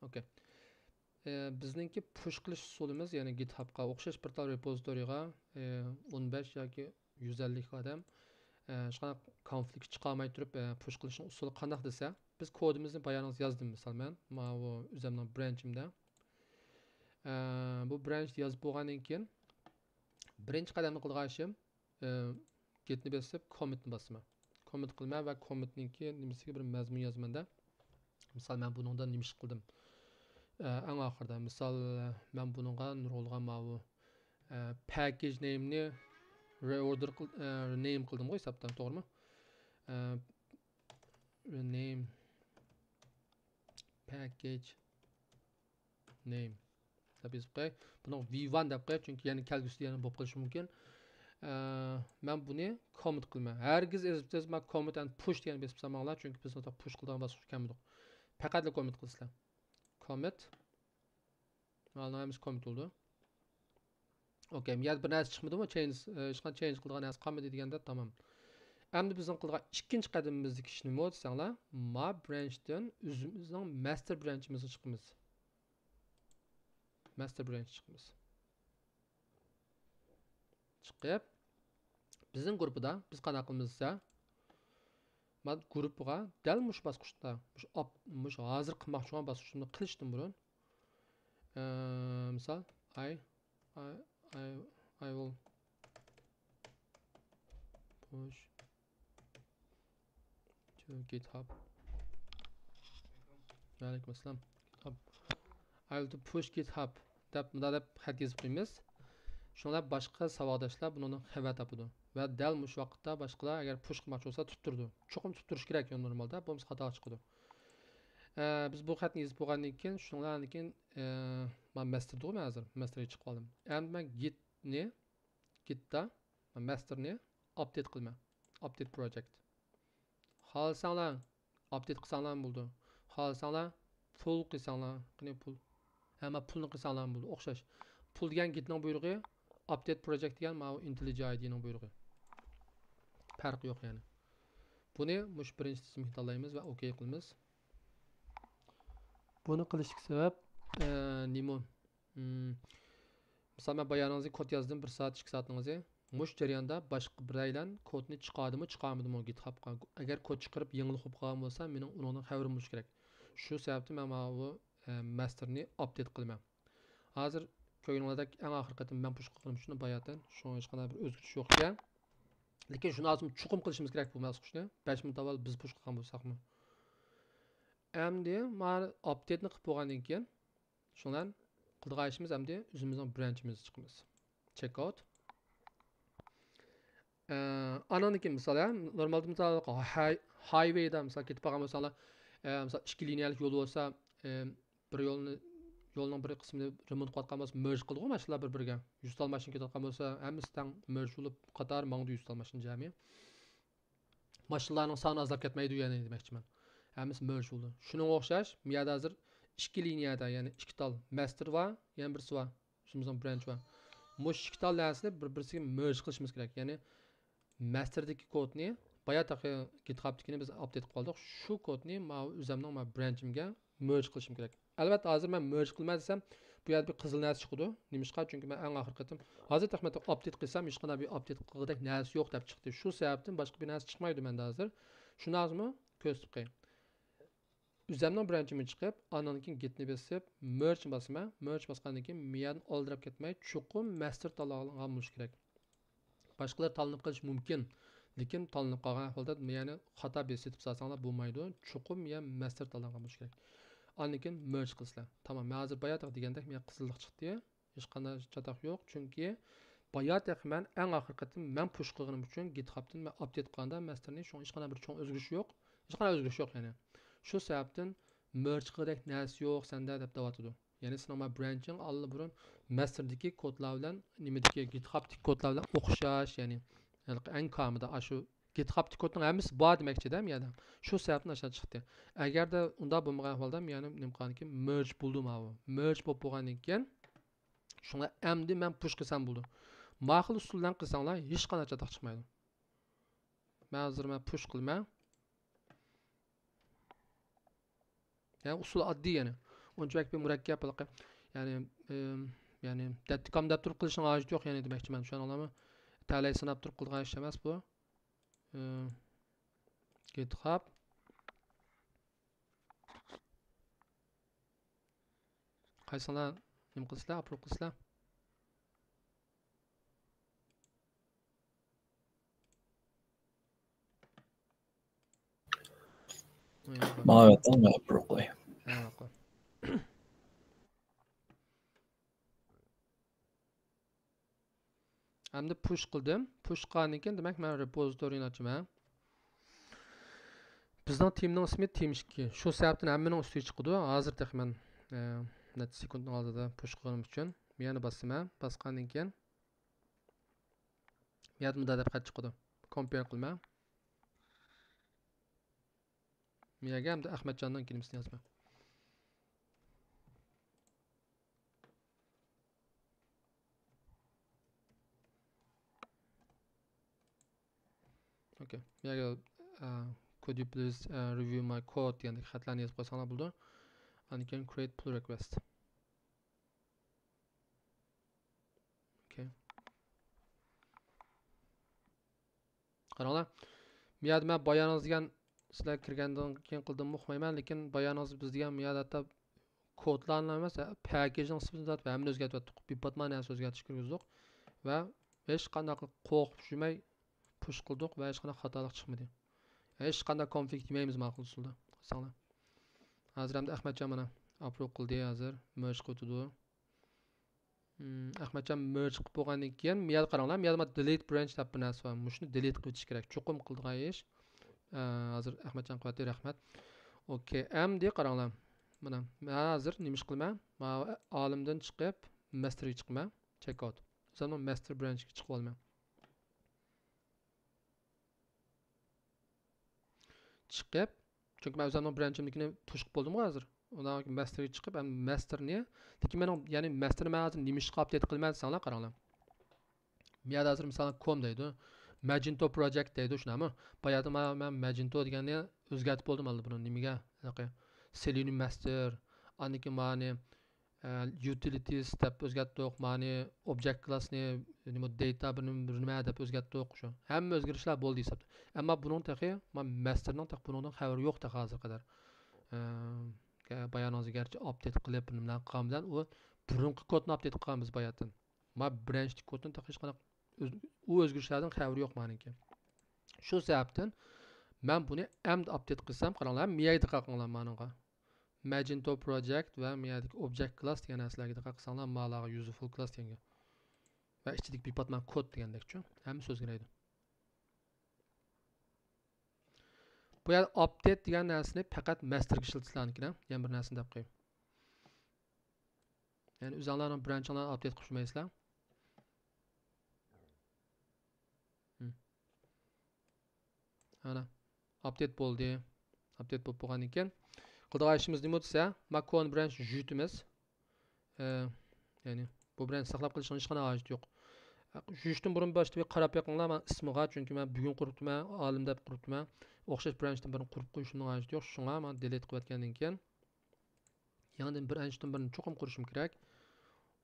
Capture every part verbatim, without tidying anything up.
ئوكەي. ئى، بىزنىڭكى پۇش قىلىش ئۇسۇلىمىز، يەنى گىتھابقا ئوخشاش بىر تال رېپوزىتورىيغا، ئى، ئون بەش ياكى يۈز ئەللىك ئادەم، ئى، ھېچقانداق كونفلىكت چىقارماي تۇرۇپ، ئى، پۇش قىلىشنىڭ ئۇسۇلى قانداق دېسە، بىز كودىمىزنى بايانىڭىز يازدىم، مىسال، مەن ماۋۇ ئۆزۈمنىڭ برانچىمدا. ئى، بۇ برانچنى يازىپ بولغاندىن كېيىن، بىرىنچى قەدەمدە قىلىدىغان ئىشىم، ئى، گىتنى بېسىپ، كوممىتنى باسىمەن. كوممىت قىلىمەن ۋە كوممىتنىڭكى نېمىسىگە بىر مەزمۇن يازىمەن-دە. مىسال، مەن بۇنىڭدا نېمە ئىش قىلدىم؟ ئى، ئەڭ ئاخىرىدا، مىسال، مەن بۇنىڭغا نۇرغۇنلىغان ماۋۇ، ئى، پەككېج نېيمنى رىئوردېر قىل-، ئى، رىنېيم قىلدىمغۇ ھېسابتا، توغرىمۇ؟ ئى، رىنېيم پەككېج نېيم دەپ يېزىپ قوياي. بۇنىڭ ۋى ۋان دەپ قوياي، چۈنكى يەنە كەلگۈسىدە يەنە بولۇپ قېلىشى مۇمكىن. ئە، مەن بۇنى كوممىت قىلىمەن. ھەرگىز ئېزىپ تەزمە كوممىت ئەند پۇش دېگەننى بېسىپ سالماڭلار، چۈنكى بىز ئۇنداق پۇش قىلىدىغان باسقۇچقا كەلمىدۇق. پەقەتلا كوممىت قىلىسىلەر. كوممىت. مانا ھەممىسى كوممىت بولدى. ئوكەي، بۇ يەردە بىر نەرسە چىقمىدىمۇ؟ چېنج، ئە، ھېچقانداق چېنج قىلىدىغان نەرسە قالمىدى دېگەندە تامام. ئەمدى بىزنىڭ قىلىدىغان ئىككىنچى قەدىمىمىزدىكى ئىش نېمە دېسەڭلار، ما برانچتىن ئۆزىمىزنىڭ ماستېر برانچىمىزغا چىقىمىز. ماستېر برانچ چىقىمىز. چىقىپ، بىزنىڭ گۇرۇپپىدا بىز قانداق قىلىمىز دېسە، مانا گۇرۇپپىغا دەل مۇشۇ باسقۇچتا، مۇشۇ ئاپ-، مۇشۇ ھازىر قىلماقچى بولغان باسقۇچنى قىلىشتىن بۇرۇن، ئە، مىسال، I، I، I، I will push to GitHub. ۋەئەلەيكۇم ئەسسالام. GitHub. I will to push GitHub دەپ، مۇنداق دەپ خەت يېزىپ قويىمىز. شۇڭا باشقا ساۋاقداشلار بۇنىڭدىن خەۋەر تاپىدۇ. ۋە دەل مۇشۇ ۋاقىتتا باشقىلار ئەگەر پۇش قىلماقچى بولسا، تۇتتۇرىدۇ. چوقۇم تۇتتۇرۇش كېرەك نورمالدا، بولمىسا خاتا چىقىدۇ. ئە، بىز بۇ خەتنى يېزىپ بولغاندىن كېيىن، شۇنىڭ بىلەن كېيىن، ئە، مانا ماستېردىغۇ مەن ھازىر، ماستېرغا چىقىپ قالدىم. ئەمدى مەن گىتنى، گىتتا ماستېرنى ئاپدېت قىلىمەن. ئاپدېت پروجېكت. خالىساڭلار ئاپدېت قىلساڭلارمۇ بولىدۇ. خالىساڭلار پۇل قىلساڭلار، قېنى پۇل. ھە، مانا پۇلنى قىلساڭلارمۇ بولىدۇ، ئوخشاش. پۇل دېگەن گىتنىڭ بۇيرۇقى، ئاپدېت پروجېكت دېگەن ماۋۇ ئىنتېللىجى ئايدىنىڭ بۇيرۇقى. پەرقى يوق يەنى. بۇنى مۇشۇ بىرىنچى تىزىملىكتە تاللايمىز ۋە ئوكەي قىلىمىز. بۇنى قىلىشتىكى سەۋەب، ئە، نېمە؟ مم، مىسال، مەن بايانىڭىزنى كود يازدىم، بىر سائەت، ئىككى سائەتنىڭىزى. مۇشۇ جەرياندا باشقا بىرەيلەن كودنى چىقاردىمۇ، چىقارمىدىمۇ گىتخابقا؟ ئەگەر كود چىقىرىپ يېڭىلىق بولۇپ قالغان بولسا، مېنىڭ ئۇنىڭدىن خەۋىرىم بولۇشى كېرەك. شۇ سەۋەبتىن مەن ماۋۇ، ئە، ماستېرنى ئاپدېت قىلىمەن. ھازىر كۆرگىنىڭلاردەك ئەڭ ئاخىرقى قېتىم مەن پۇش قىلغىنىم شۇنى باياتىن. شۇڭا ھېچقانداق بىر ئۆزگىرىش يوق ئىكەن. لېكىن شۇنى ھازىر چوقۇم قىلىشىمىز كېرەك بۇ باسقۇچنى. بەش مىنۇت ئاۋۋال بىز پۇش قىلغان بولساقمۇ. ئەمدى مانا ئاپدېتنى قىلىپ بولغاندىن كېيىن، شۇنىڭ بىلەن قىلىدىغان ئىشىمىز ئەمدى ئۆزىمىزنىڭ برانچىمىزغا چىقىمىز. چېك ئاۋۇت. ئە، ئانىڭدىن كېيىن مىسال، ھە، نورمالدا مىسال ھاي-، ھايۋېيدا مىسال كېتىپ قالغان بولساڭلار، ئە، مىسال ئىككى لىنىيەلىك يول بولسا، ئە، بىر يولنى، يولنىڭ بىر قىسمىنى رېمونت قىلىۋاتقان بولسا، مېرج قىلىدىغۇ ماشىنىلار بىر-بىرىگە. يۈز تال ماشىنا كېتىۋاتقان بولسا، ھەممىسى تەڭ مېرج بولۇپ، قاتار ماڭىدۇ يۈز تال ماشىنا جەمئىي. ماشىنىلارنىڭ سانى ئازلاپ كەتمەيدۇ، يەنى دېمەكچىمەن. ھەممىسى مېرج بولىدۇ. شۇنىڭغا ئوخشاش، بۇ يەردە ھازىر ئىككى لىنىيەدە، يەنى ئىككى تال ماستېر بار، يەنە بىرسى بار. ئۆزىمىزنىڭ برانچ بار. مۇشۇ ئىككى تال نەرسىنى بىر-بىرسىگە مېرج قىلىشىمىز كېرەك. يەنى ماستېردىكى كودنى، بايا تېخى گىتخابتىكىنى بىز ئاپدېت قىلىپ قالدۇق. شۇ كودنى ماۋۇ ئۆزەمنىڭ ماۋۇ برانچىمگە مېرج قىلىشىم كېرەك. ئەلۋەتتە، ھازىر مەن مېرج قىلىمەن دېسەم، بۇ يەردە بىر قىزىل نەرسە چىقىدۇ. نېمىشقا؟ چۈنكى مەن ئەڭ ئاخىرقى قېتىم، ھازىر تېخى مەن ئاپدېت قىلسام، ھېچقانداق بىر ئاپدېت قىلغۇدەك نەرسە يوق دەپ چىقتى. شۇ سەۋەبتىن باشقا بىر نەرسە چىقمايدۇ مەندە ھازىر. شۇنى ھازىرمۇ كۆرسىتىپ قوياي. ئۆزەمنىڭ برانچىمدىن چىقىپ، ئاندىن كېيىن گىتنى بېسىپ، مېرجنى باسىمەن. مېرج باسقاندىن كېيىن، مۇ يەردىن ئالدىراپ كەتمەي، چوقۇم ماستېر تاللىغان بولۇشى كېرەك. باشقىلار تاللىنىپ قېلىشى مۇمكىن، لېكىن تاللىنىپ قالغان ئەھۋالدا، يەنى خاتا بېسىۋېتىپ سالساڭلار بولمايدۇ. چوقۇم يەنە ماستېر تاللانغان بولۇشى كېرەك. ئاندىن كېيىن مېرج قىلىسىلەر. تامام، مەن ھازىر باياتىنقى دېگەندەك، مېنىڭ قىزىللىق چىقتى. ھېچقانداق چاتاق يوق، چۈنكى بايا تېخى مەن ئەڭ ئاخىرقى قېتىم مەن پۇش قىلغىنىم ئۈچۈن گىتخابتىن مەن ئاپدېت قىلغاندا ماستېرنى، شۇڭا ھېچقانداق بىر چوڭ ئۆزگىرىش يوق. ھېچقانداق ئۆزگىرىش يوق يەنى. شۇ سەۋەبتىن مېرج قىلغۇدەك نەرسە يوق سەندە دەپ دەۋاتىدۇ. يەنى سېنىڭ ما برانچىڭ ئاللىبۇرۇن ماستېردىكى كودلار بىلەن، نېمىدىكى، گىتخابتىكى كودلار بىلەن ئوخشاش، يەنى ھېلىقى ئەڭ كامىدا ئاشۇ گىتخابتىكى كودنىڭ ھەممىسى بار دېمەكچىدە، يەنى شۇ سەۋەبتىن ئاشۇنداق چىقتى. ئەگەردە ئۇنداق بولمىغان ئەھۋالدا، يەنى نېمە قىلغاندىن كېيىن مېرج بولدى ماۋۇ. مېرج بولۇپ بولغاندىن كېيىن، شۇڭا ئەمدى مەن پۇش قىلسام بولىدۇ. ما خىل ئۇسۇل بىلەن قىلساڭلار، ھېچقانداق چاتاق چىقمايدۇ. مەن ھازىر مەن پۇش قىلىمەن. يەنى ئۇسۇل ئاددىي يەنى. ئۇنچە بەك بىر مۇرەككەپ ھېلىقى، يەنى، ئىم، يەنى دەتتىكام دەپ تۇرۇپ قىلىشنىڭ ھاجىتى يوق، يەنى دېمەكچىمەن، چۈشەندىڭلارمۇ؟ تەلەي سىناپ تۇرۇپ قىلىدىغان ئىش ئەمەس بۇ. ئىم، گىتخاب. قايسىڭلار نېمە قىلىسىلەر، ئاپلود قىلىسىلەر؟ ماڭا ئەۋەتسەڭ، مەن ئاپلود قىلاي. ھە، ماقۇل. ئەمدى پۇش قىلدىم. پۇش قىلغاندىن كېيىن، دېمەك، مەن رېپوزىتورىنى ئاچىمەن. بىزنىڭ تېمىنىڭ ئىسمى تېم ئىككى. شۇ سەۋەبتىن ھەممىنىڭ ئۈستىگە چىقىدۇ. ھازىر تېخى مەن، ئە، نەچچە سېكۇنتنىڭ ئالدىدا پۇش قىلغىنىم ئۈچۈن. مەيەنى باسىمەن. باسقاندىن كېيىن، مەيەدە مۇنداق دەپ خەت چىقىدۇ. كومپېير قىلىمەن. مەيەگە ئەمدى ئەخمەتجاننىڭ كېلىمىسىنى يازىمەن. ئوكەي. مەيەگە، ئە، could you please, ئە، review my code دېگەندەك خەتلەرنى يېزىپ قويساڭلار بولىدۇ. ئاندىن كېيىن create pull request. ئوكەي. قاراڭلار. مۇ يەردە مەن بايانىڭىز دېگەن، سىلەر كىرگەندىن كېيىن قىلدىممۇ ئۇقمايمەن، لېكىن بايانىڭىز بىز دېگەن مۇ يەردە ھەتتا كودلارنى ئەمەس، پەكىجنىڭ سۈپىتىنى تارتىپ ھەممىنى ئۆزگەرتىۋەتتۇق. بىپاتما نەرسە ئۆزگەرتىش كىرگۈزدۇق ۋە ھېچقانداق قورقۇپ يۈرمەي پۇش قىلدۇق ۋە ھېچقانداق خاتالىق چىقمىدى. ھېچقانداق كونفلىكت يېمەيمىز ماقۇل ئۇسۇلدا. قارىساڭلار. ھازىر ئەمدى ئەخمەتجان مانا ئاپلود قىلدى، ھازىر مېرج قىلىۋېتىدۇ. مم، ئەخمەتجان مېرج قىلىپ بولغاندىن كېيىن، مۇ يەردە قاراڭلار، مۇ يەردە مانا دېلېت برانچ دەپ بىر نەرسە بار. مۇشۇنى دېلېت قىلىۋېتىش كېرەك. چوقۇم قىلىدىغان ئىش. ئە، ھازىر ئەخمەتجان قىلىۋەتتى، رەھمەت. ئوكەي، ئەمدى قاراڭلار. مانا، مەن ھازىر نېمە ئىش قىلىمەن؟ مانا ئالىمدىن چىقىپ، مەستەرگە چىقىمەن. چېك ئاۋت. ئۆزۈمنىڭ مەستەر برانچىغا چىقىۋالىمەن. چىقىپ، چۈنكى مەن ئۆزۈمنىڭ برانچىمدىكىنى پۇش قىلىپ بولدۇمغۇ ھازىر. ئۇنداق مەستەرگە چىقىپ، ئەمدى مەستەرنى، لېكىن مېنىڭ، يەنى مەستەرنى مەن ھازىر نېمە ئىشقا ئاپدېت قىلىمەن دېسەڭلار، قاراڭلار. مۇ يەردە ھازىر مىسالەن كوم دەيدۇ، ماجېنتو پروجېكت دەيدۇ، شۇنداقمۇ؟ باياتىن مانا مەن ماجېنتو دېگەننى ئۆزگەرتىپ بولدۇم ئاللىبۇرۇن. نېمىگە؟ ھېلىقى سېلېنىيۇم مەستەر، ئاندىن كېيىن مانى، ئە، يۇتىلىتىز دەپ ئۆزگەرتتۇق، مانى ئوبجېكت كلاسنى، نېمە، دېيتا بىر نېمە، بىر نېمە دەپ ئۆزگەرتتۇق. شۇ ھەممە ئۆزگىرىشلەر بولدى ھېسابتا. ئەمما بۇنىڭ تېخى، ما-، مەستەرنىڭ تېخى بۇنىڭدىن خەۋىرى يوق تېخى ھازىرغا قەدەر. ئە، بايانىڭىزنى گەرچە ئاپدېت قىلىپ، بىر نېمىلەرنى قىلغان بىلەن ئۇ بۇرۇنقى كودنى ئاپدېت قىلغان بىز باياتىن. ما برانچتىكى كودتىن تېخى ھېچقانداق ئۆز-، ئۇ ئۆزگىرىشلەردىن خەۋىرى يوق مانىڭكى. شۇ سەۋەبتىن مەن بۇنى ئەمدى ئاپدېت قىلسام، قاراڭلار، مۇ يەرگە دىققەت قىلىڭلار مانىڭغا. ماجېنتو پروجېكت ۋە مۇ يەردىكى ئوبجېكت كلاس دېگەن نەرسىلەرگە دىققەت قىلساڭلار، مالارغا يۈزفۇل كلاس دېگەنگە. ۋە ئىچىدىكى بىپاتما كود دېگەندەكچۇ. ھەممىسى ئۆزگىرەيدۇ. بۇ يەردە ئاپدېت دېگەن نەرسىنى پەقەت مەستەرگە ئىشلىتىسىلەر، يەنە بىر نەرسىنى دەپ قوياي. يەنى ئۆزۈڭلارنىڭ برانچىڭلارنى ئاپدېت قىلىپ يۈرمەيسىلەر. مم. ئانا، ئاپدېت بولدى. ئاپدېت بولۇپ بولغاندىن كېيىن قىلىدىغان ئىشىمىز نېمە دېسە، ما كونا برانچنى يۇيۇتىمىز. ئە، يەنى بۇ برانچنى ساقلاپ قېلىشنىڭ ھېچقانداق ھاجىتى يوق. يۇيۇشتىن بۇرۇن باشتا بىر قاراپ بېقىڭلار، مانا ئىسمىغا، چۈنكى مەن بۈگۈن قۇرۇپتىمەن، ئالىم دەپ قۇرۇپتىمەن. ئوخشاش برانچتىن بىرنى قۇرۇپ قويۇشۇمنىڭ ھاجىتى يوق. شۇڭا مانا دېلېت قىلىۋەتكەندىن كېيىن يېڭىدىن بىر ئەنچۈشتىن بىرنى چوقۇم قۇرۇشۇم كېرەك.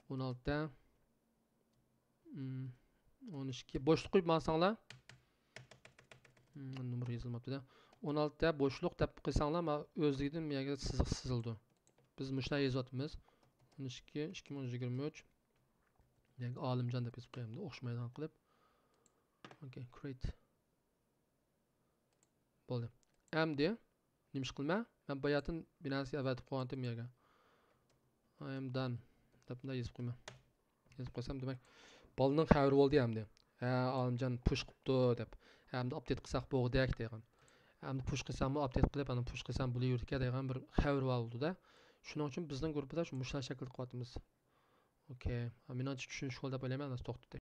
ئون ئالتە. مم، ئون ئىككى. بوشلۇق قويۇپ ماڭساڭلار. مم، نومۇر يېزىلماپتۇ-دە. ئون ئالتە بوشلۇق دەپ قويساڭلار، مانا ئۆزلۈكىدىن بۇ يەرگە سىزىق سىزىلىدۇ. بىز مۇشۇنداق يېزىۋاتىمىز. ئون ئىككى، ئىككى مىڭ يىگىرمە ئۈچ. بۇ يەرگە ئالىمجان دەپ يېزىپ قويايمىز، ئوخشىمايدىغان قىلىپ. ئوكەي، كرېيت. بولدى. ئەمدى نېمە ئىش قىلىمەن؟ مەن باياتىن بىر نەرسە ئەۋەتىپ قويغانتىم بۇ يەرگە. I am done دەپ مۇنداق يېزىپ قويىمەن. يېزىپ قويسام، دېمەك، بالىنىڭ خەۋىرى بولدى ئەمدى. ھە، ئالىمجان پۇش قىپتۇ دەپ. ئەمدى ئاپدېت قىلساق بولغۇدەك دەيدىغان. ئەمدى پۇش قىلساممۇ ئاپدېت قىلىپ، ئاندىن پۇش قىلسام بولۇۋېرىدىكەن دەيدىغان بىر خەۋىرى بار بولدى-دە. شۇنىڭ ئۈچۈن بىزنىڭ گۇرۇپپىدا شۇ مۇشۇنداق شەكىلدە قىلىۋاتىمىز. ئوكەي. مېنىڭچە چۈشىنىشلىك بولدى دەپ ئويلايمەن، ھازىر توختىتاي.